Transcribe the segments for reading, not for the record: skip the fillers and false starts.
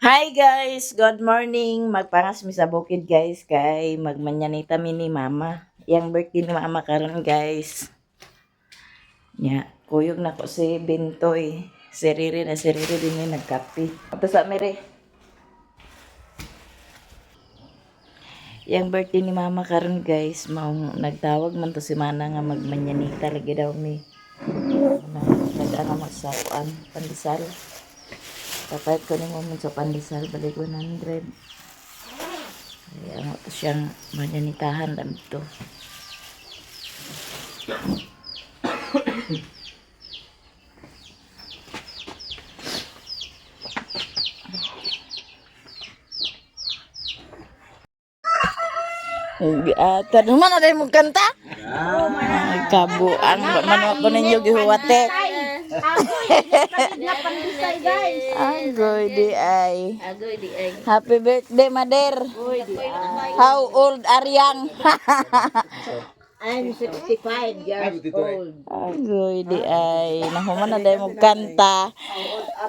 Hi guys, good morning. Magpangas mi sa bukid guys kay magmanyanita mi ni mama. Yang birthday ni mama karon guys. Nya, kuyog na ko si Bintoy. Si Riri na si Riri din yung nagkape. Ato sa mere. Yang birthday ni mama karon guys, maong nagtawag man to si Mana nga magmanyanita lagi daw mi. Nag-ano magsakuan, pandesal. Papayat ko ni mo sa pandesal, balik 100. Ay, ano to siyang manyanitahan lang to. Ata naman na mo kanta. Ay, kabuang man ako ninyo gihuwate. Agoy di ay. Agoy di ay. Happy birthday, Mader. How old are yang? I'm 65 years old. Agoy di ay. Nahuman na dahil mo kanta.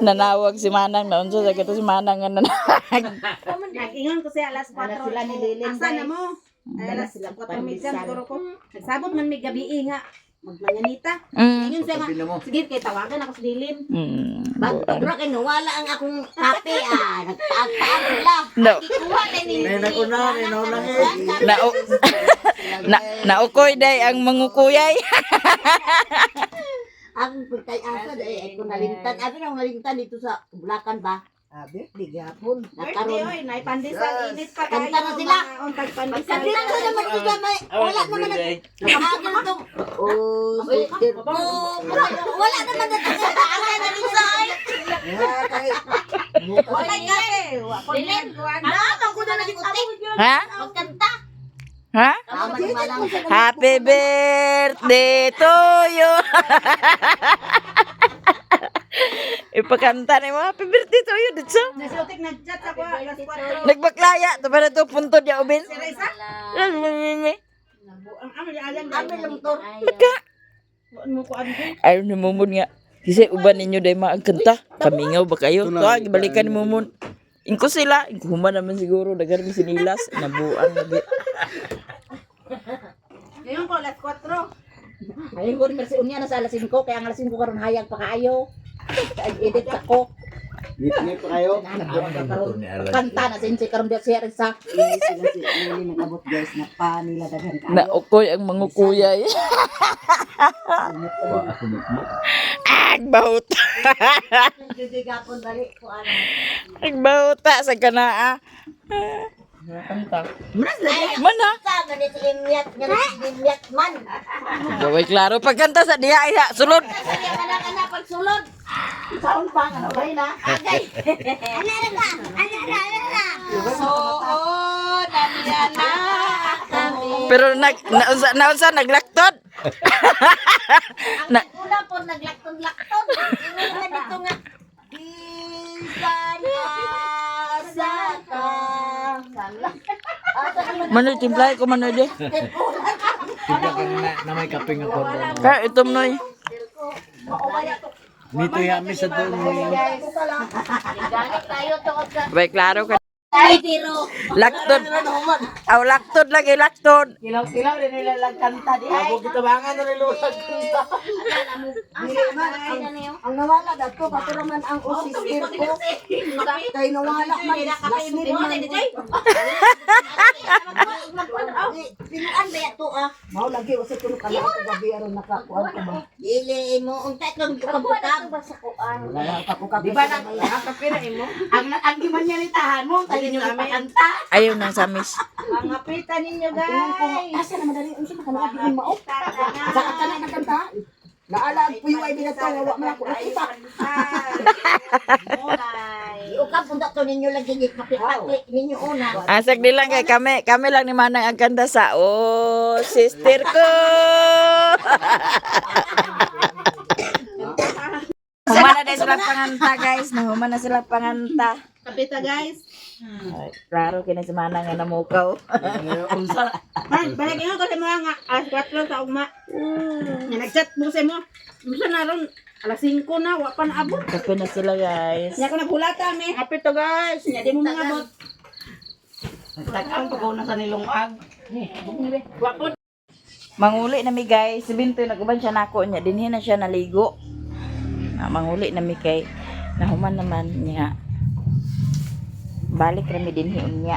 Nanawag si Manang. Naunsa sa kito si Manang nga nanawag. Nag-ingon ko siya alas 4. sila ni Lilin, Asa na guys. mo? Ay, alas sila 4:30 siguro ko. Nagsabot man may gabi eh nga. Magmanyanita. Mm. Ingon siya nga. Sige, kay tawagan ako sa Lilin. Bagtog ra kay nawala ang akong kape ah. Nagtaag-taag la. No. Kuha na ni. Na na naukoy day ang mangukuyay. Ang pagkay asa dai ay ko nalimtan. Abi nang nalimtan dito sa Bulacan ba? Abi, di gapon. Birthday, Nakaron. oy, naipandesal, init pa kayo. Kanta na sila. Mga untag pandesal. Pagkanta naman sila may wala naman nag Nakaagil tong Oh, sister ko. Wala naman na sa asa na rin sa ay. Wala kape. Wa ko Lilin. na Ako ko na naging utik. Ha? Magkanta. Ha? Tama naman lang. Happy birthday to you. Ipakanta ni mo happy birthday to you dito. Nasutik nag-chat ako alas 4. Nagbaklaya to para to punto dia ubin. Si Reza? Ang amil alam Ami lang to. Baka. Ayaw ni Mumon nga. Kasi uban ninyo dahil maagkanta. Kamingaw ba kayo? To, ah, gibalikan ni Mumon. Ingko sila. Ingko human naman siguro. Dagar mi sinilas. Nabuang lagi. Ngayon ko alas 4. Ayun ko rin si Unya na sa alas 5, kaya ang alas 5 karon hayag pa kaayo. Edit sa ko. Ngit-ngit pa kayo. Kanta na sinsi karon di siya sa. Sila si Lili nag-abot guys na pa nila daghan kaayo. Naukoy ang mangukuyay. Ag bahuta. Jujuy gapon balik ko ano. Ag bahuta sa kanaa. Mana? Sa man si Imyat nga si Imyat man. Gaway klaro pagkanta sa diha iha sulod. Sige kana kana pagsulod. Saon pa nga okay na. Agay. Ana ra ka. Ana ra ana ra. Pero nag naunsa naunsa naglaktod. Na, Una po naglakton-lakton. Ingon na dito nga. Bisan asa ka. Asa naman manoy timplay ko manoy di. Timpla ka na, na may kape nga ko. Kaya itom noy. Nito yami sa doon mo. Galit tayo tungod sa Bay klaro ka. Ay, pero Laktod. Aw laktod lagi laktod. Kilaw-kilaw din nila lang kanta di ay. Ako kitabangan na nilulag. asa man niyo? Ang nawala dato katura man ang o sister ko. Kay nawala man last minute man. Pinuan ba yato ah? Mao lagi wa sa tulo ka na gabi aron nakakuan ko ba. Dili mo unta kang kabutang. Di ba na ang gimanyanitahan mo tayo nyo ipakanta. Ayaw nang samis. Mga pita ninyo guys. Asa naman dali unsa man kana agi mao. Sa ka na nagkanta. Naala ang puyo ay binato nga wa man ako nakita. Iukab punta to ninyo lagi ni kape-kape ninyo una. Asak di lang kay kami, kami lang ni Manang ang kanta sa oh sister ko. Humana na sila panganta guys, nahumana na sila panganta. Kapita guys. Ay, klaro kini si Mana nga namukaw. Unsa? Ay, balik nga ko sa mga nga alas 4 sa ugma. Nga nag-chat mo sa mo. Unsa na ron? Alas 5 na, wa pa naabot. Kape na sila, guys. Nya ko naghulata me. Happy to guys. Nya di mo mga bot. Nagtag-ang pag sa nilungag. Wa po. Manguli na mi, guys. Si Bintoy naguban siya nako niya. Dinhi na siya naligo. Na, manguli na mi kay nahuman naman niya. Balik rami dinhi unya.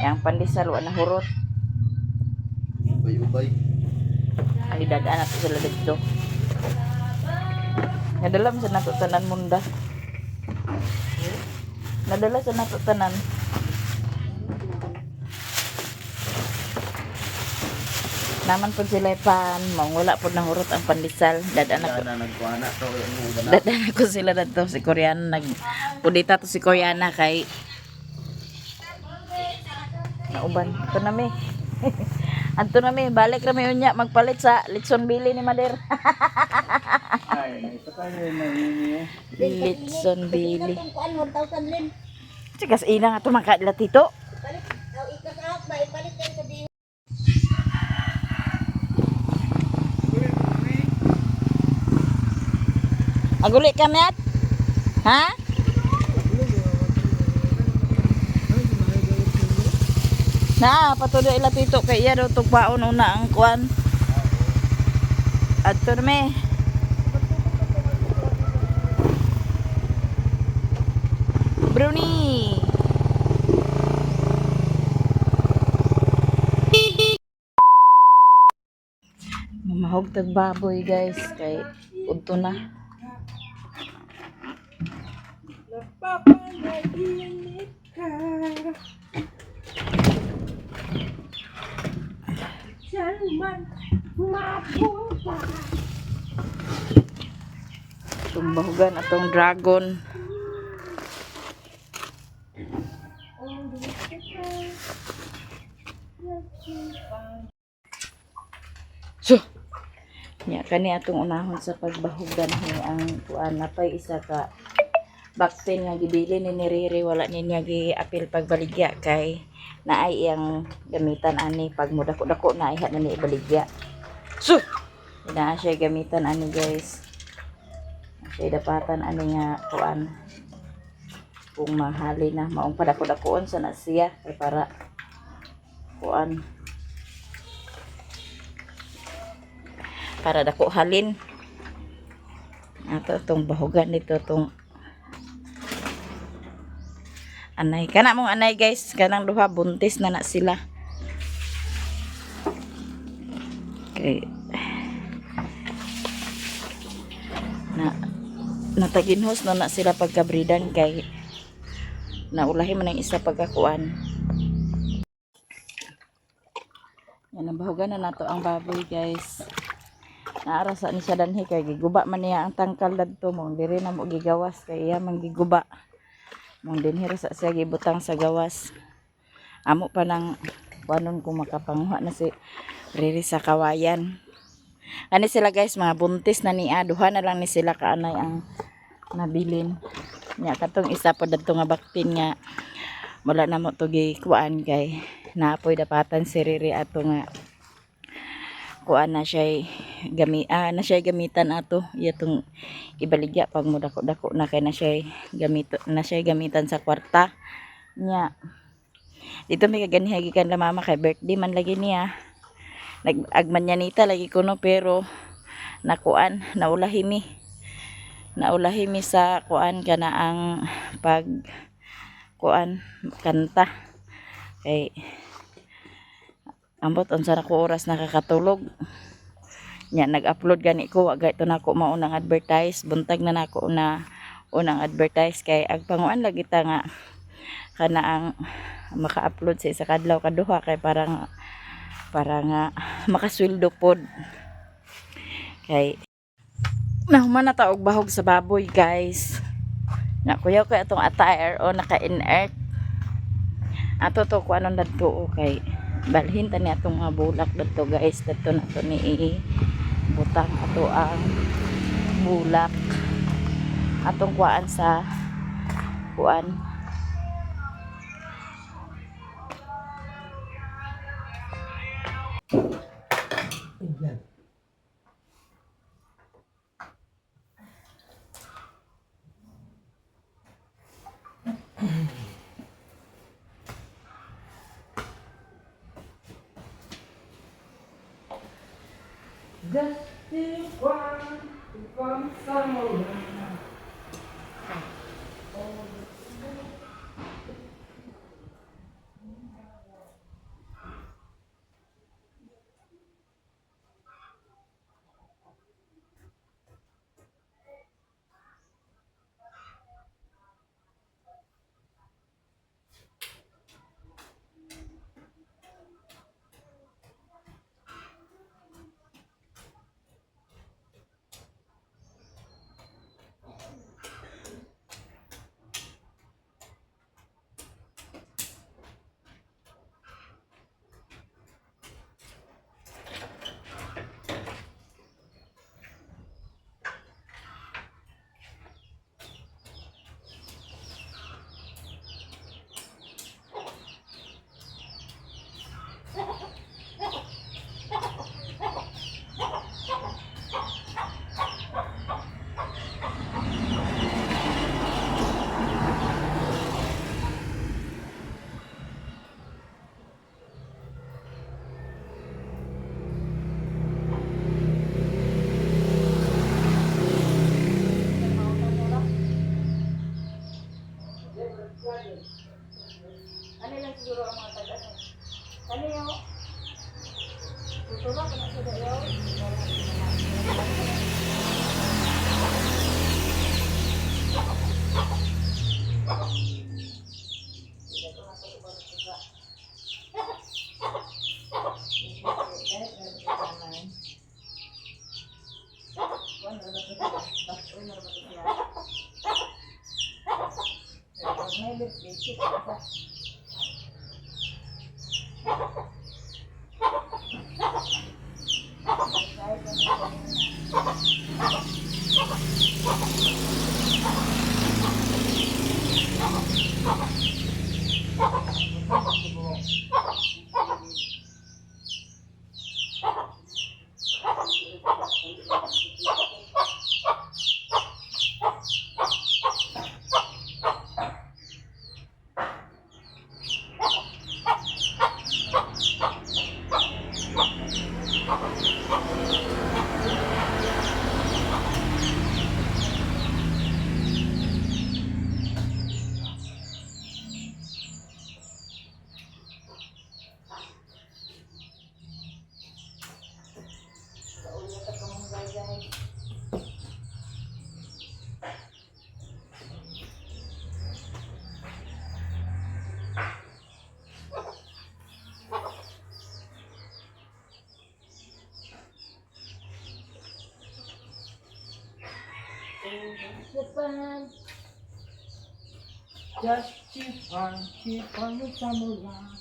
Yang pandesal wa na hurot. Ubay-ubay. Ay dadaan nato sila dito. Nadala man sa nato tanan munda. Nadala sa nato tanan. Naman po sila pan, mangwala po ng hurot ang pandesal. Dadaan ako. Ana nagkuana to yung gana. Dadaan ako sila dito si Koreana nag pudita to si Koreana kay nauban. Ito na mi. Anto na mi, balik ra mi unya magpalit sa Litson Billy ni Mader. Ay, ito tayo nangingi. Litson Billy. Itong kuan 1,000 lim. Sigas ina nga tumangka tito. Palit, oh, ikas out ba ipalit kayo sa di. Aguli ka, Matt? Ha? Na, patuloy ila tito kay iya daw tugpaon una ang kuan. Adto na me. Brownie. Mamahog tag baboy guys kay udto na. Napapanaginip ka. Saan man mapunta. Itong bahugan atong dragon. So, nya kani atong unahon sa pagbahugan ni ang kuan napay isa ka baktin nga gibili ni Riri wala ni niya giapil pagbaligya kay naay iyang gamitan ani pag mudako-dako na iha na ni ibaligya. So, naa siya gamitan ani guys. Siya dapatan ani nga kuan kung mahali na maong padako-dakoon sa na siya kay para kuan para dako halin ato tong bahugan nito tong anay kana mong anay guys, kanang duha buntis na na sila kay na nataginhos na na sila pagkabridan kay naulahi man ang isa pagkakuan. Yan ang bahugan na nato ang baboy guys. Naarasa ni siya danhi kay giguba man niya ang tangkal dadto mo diri na mo gigawas kay iya man giguba. Mong dinhi ra sa siya gibutang sa gawas. Amo pa nang kuanon kung makapanguha na si Riri sa kawayan. Ani sila guys, mga buntis na niya. Duha na lang ni sila kaanay ang nabilin. Nya katong isa pa dadto nga baktin nga wala na mo to gikuan kay naapoy dapatan si Riri ato nga kuan na siya gami ah, na siya gamitan ato iya tong ibaligya pag mo dako dako na kay na siya gamito na siya gamitan sa kwarta nya. Dito may kaganiha gikan la mama kay birthday man lagi niya, nag agmanyanita lagi kuno pero nakuan naulahi mi sa kuan kana ang pag kuan kanta kay ambot unsa na ko oras nakakatulog nya. Nag-upload gani ko, wa gayto nako maunang advertise, buntag na nako na unang advertise kay agpanguan lagi ta nga kana ang maka-upload sa isa ka adlaw kaduha kay parang para nga makasweldo pod kay nahuman na ta og bahog sa baboy guys. Na kuyaw kay atong attire o naka-inert ato to kuanon dadto o kay balhin ta ni atong mga bulak dadto guys. Dadto na to ni butang ato ang bulak atong kuan sa kuan. Ano lang siguro ang mga tag-ano? Ano yung? Tutulak na sila yun. Just keep on the samurai.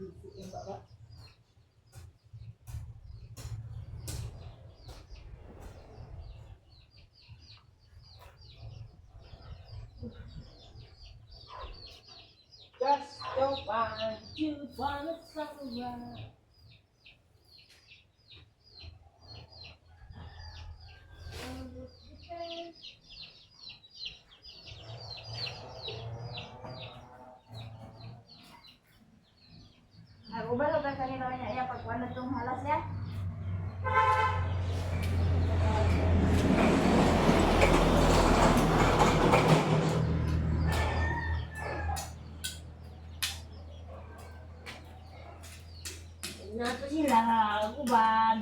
Just go find you wanna somewhere. Ay, ubalo ba kanina niya iya pagkuan na tong halas niya? Nato sila, uban.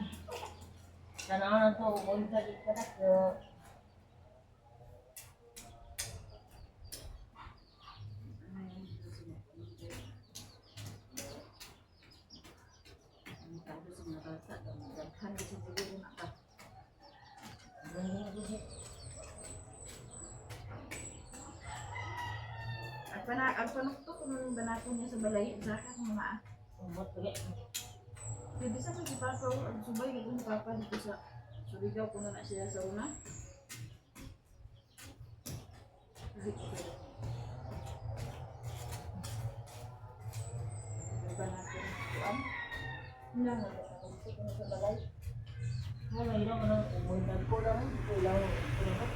Tanaw na to, kung sa kadako. Ang pana ang panukto kung anong banako niya sa balay, saka kung mga. Umot ulit. Pwede sa si Papa, oh, ang subay gid ni Papa dito sa Surigao kuno na siya sa una. Ang banako kuan. Na na kuno sa balay. Ano yun ang umot ko lang kulang kulang.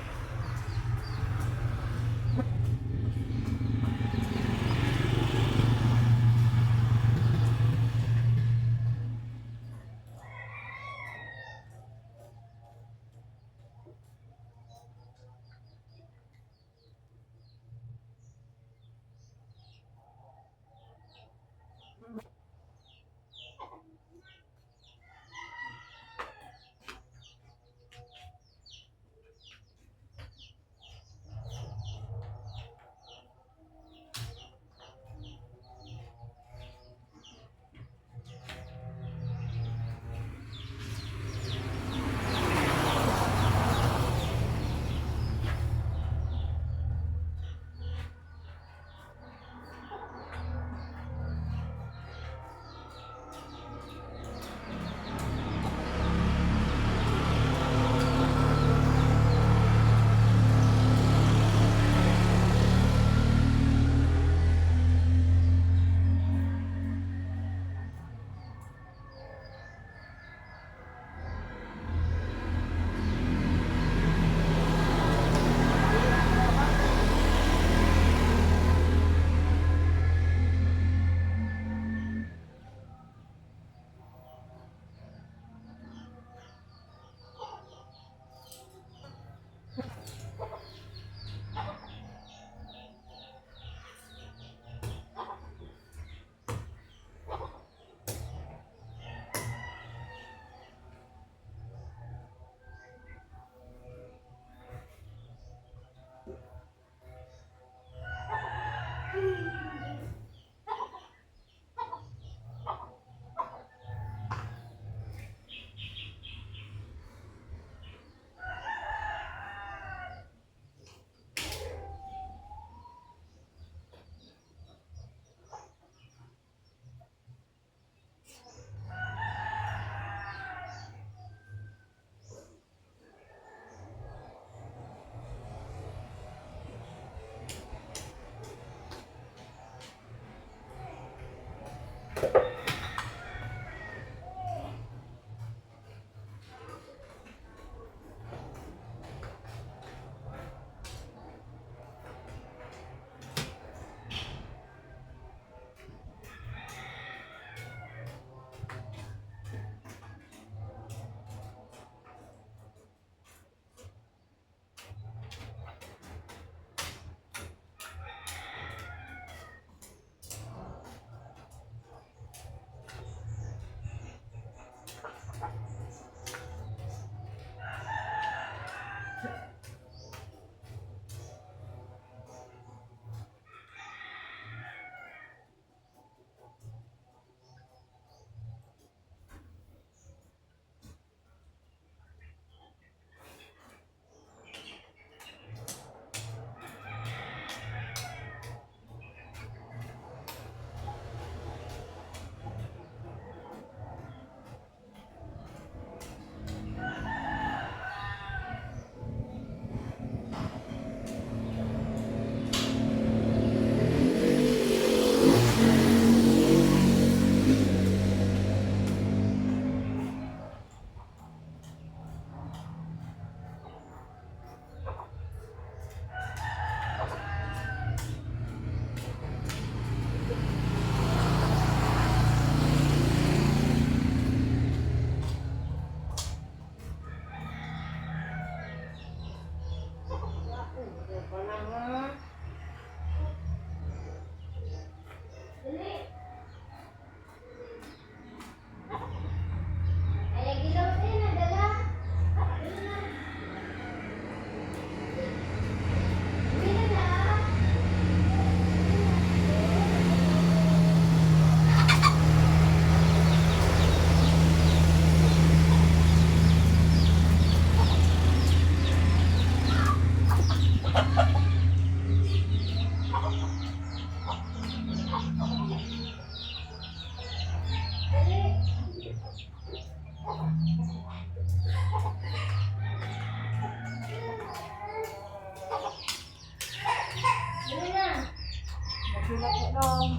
Hilak dong.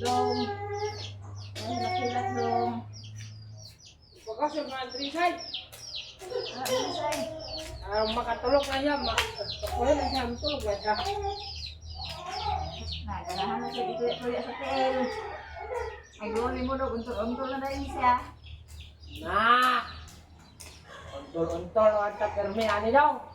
Dong. Hilak dong. Bagas yung mga trisay. Ah, makatulog na siya. Wala na siya, matulog na siya. Naganahan na siya ikuya-kuya sa tiil. Ay, mo dong, untol-untol na dahil siya. Na! Untol-untol ang takirmi, ani daw.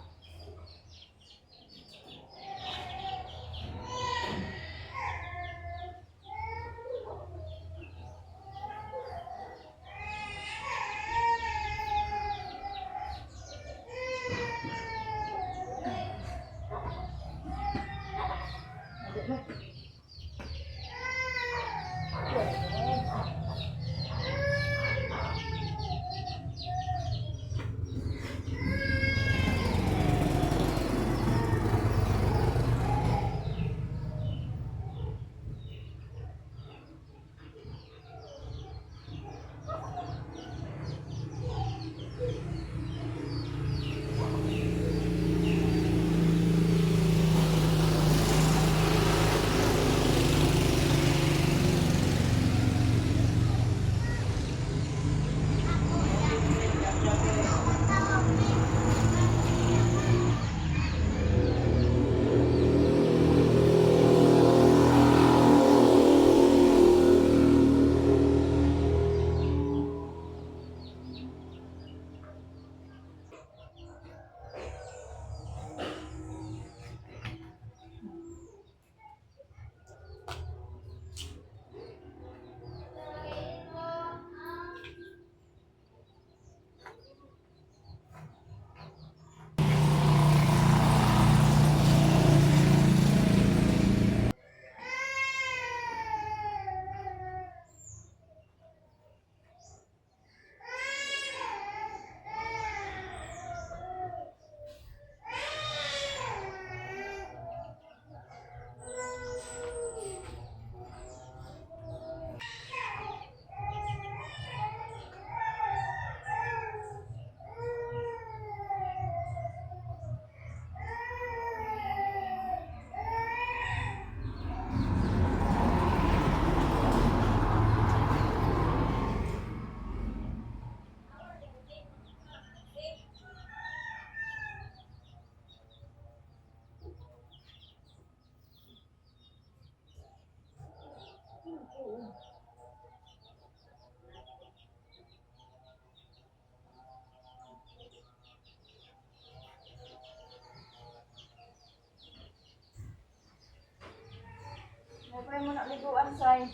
Pwede mo na liguan, Say.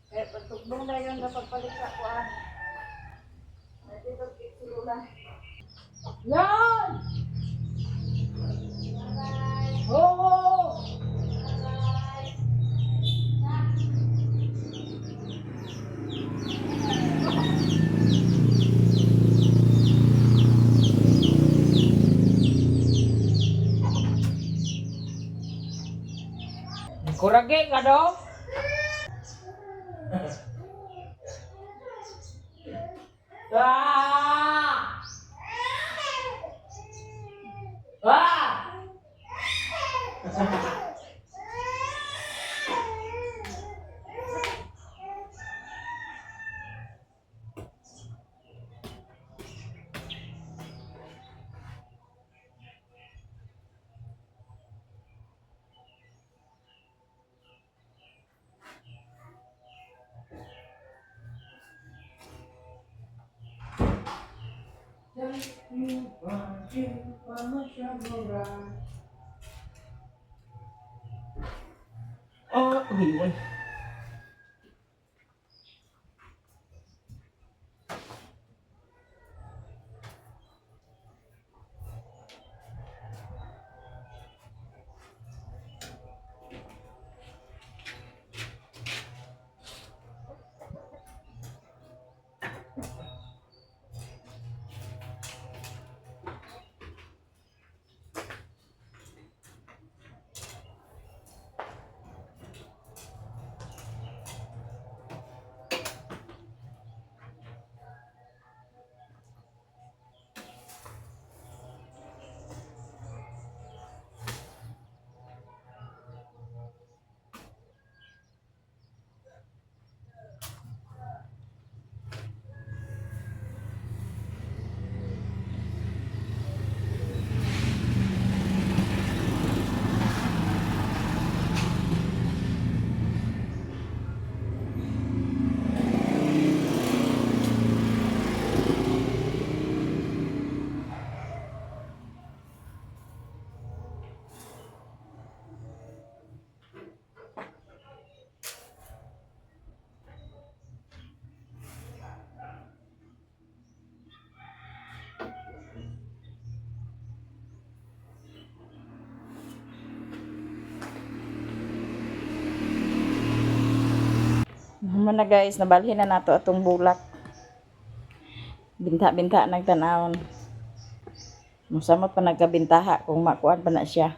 Kaya pagtugbong na yun na pagpalit sa kuan. Nandito silula. Yan! Oo! Kuragi ka daw? Ah! Ah! Oh, uy, uy. Muna guys, nabalhin na nato atong bulak. Binta-binta nagtanawon. Musamot pa nagkabintaha kung makuan pa na siya.